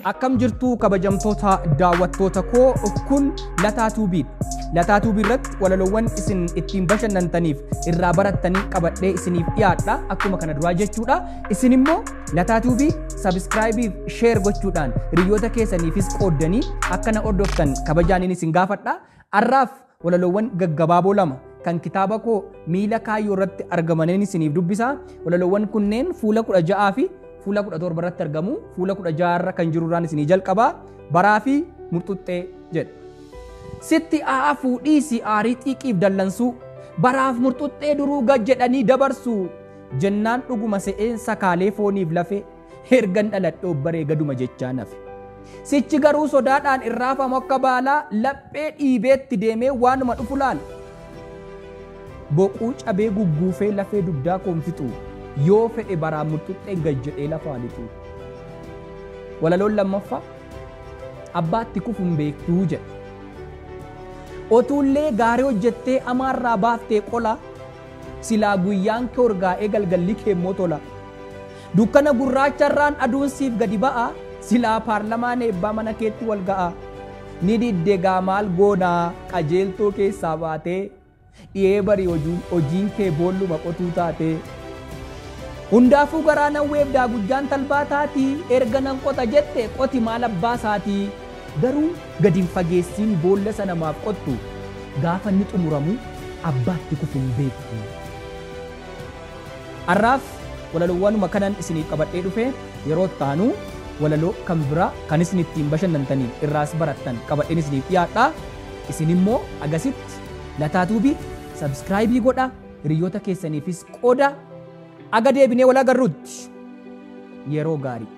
Akkam jirtuu kabajamtoota daawwattoota koo, kun Lataa Tuubiidha. Lataa Tuubii irratti walaloowwan isin ittiin bashannantaniif irraa barattanii qabadhee isiniif dhiyaadha akkuma kana duraa jechuudha. Isin immoo Lataa Tuubii sabiskiraayibiif sheer gochuudhaan hiriyoota keessaniifis qooddanii akka na hordoftan kabajaaniin isin gaafadha. Har'aaf walaloowwan gaggabaaboo lama kan kitaaba koo Miila Kaayyoo irratti argamaniin isiniif dubbisa. Walaloowwan kunneen fuula 16 fi fuula 17 irratti argamu. Fuula 16 irra kan jiru irraan isinii jalqaba. Baraa fi murxuxxee jedha. Sitti aafuu dhiisi aarii xiiqiif dallansuu, baraaf murxuxxee duruu gad jedhanii dabarsu. Jennaan dhuguma se'een sakaalee fooniif lafee, ergan dhaladhe obbaree gaduma jechaa nafe. Sichi garuu sodaadhaan irraafamu akka baalaa, laphee dhiibeetti deemee waanuma dhufu laala. Boquu cabee gugguufee lafee dugdaa koonfixu, yoo fedhe baraan murxuxxeen gad jedhee lafaa lixu. Walaloon lammaffaa abbaatti kufuun beektuu jedha. Otuullee gaarii hojjettee amaarraa baaftee qola, silaa guyyaan kee urgaa'ee galgalli kee immoo tola. Dukkana gurraacharraan aduun siif gadi ba'a, silaa paarlamaan eebbaa mana keetti wal ga'a. Ni didde gaa maal goonaa qajeeltoo keessaa baatee, dhiyee barii hojiin kee boolluma qotuu taatee. Hundaafuu garaa nan weebdaa gujjaan talbaa taatii, erga nan qota jette qoti maal abbaa isaatii. Garuu gadi hin fageessiin boolla sana maaf qottu, gaafa inni xumuramu abbaatti kufu hin beektu. Har'aaf walaloowwanuma kanan isiniif qabadhee dhufe. Yeroo itti walaloo kan biraa kan isin ittiin bashannantanii irraas barattan qabadheen isiniif dhiyaadha. Isin immoo agasitti Lataa Tuubii sabskraayibii godha, hiriyoota keessaniifis qooda. Aga deebinee wal agarrutti yeroo gaarii.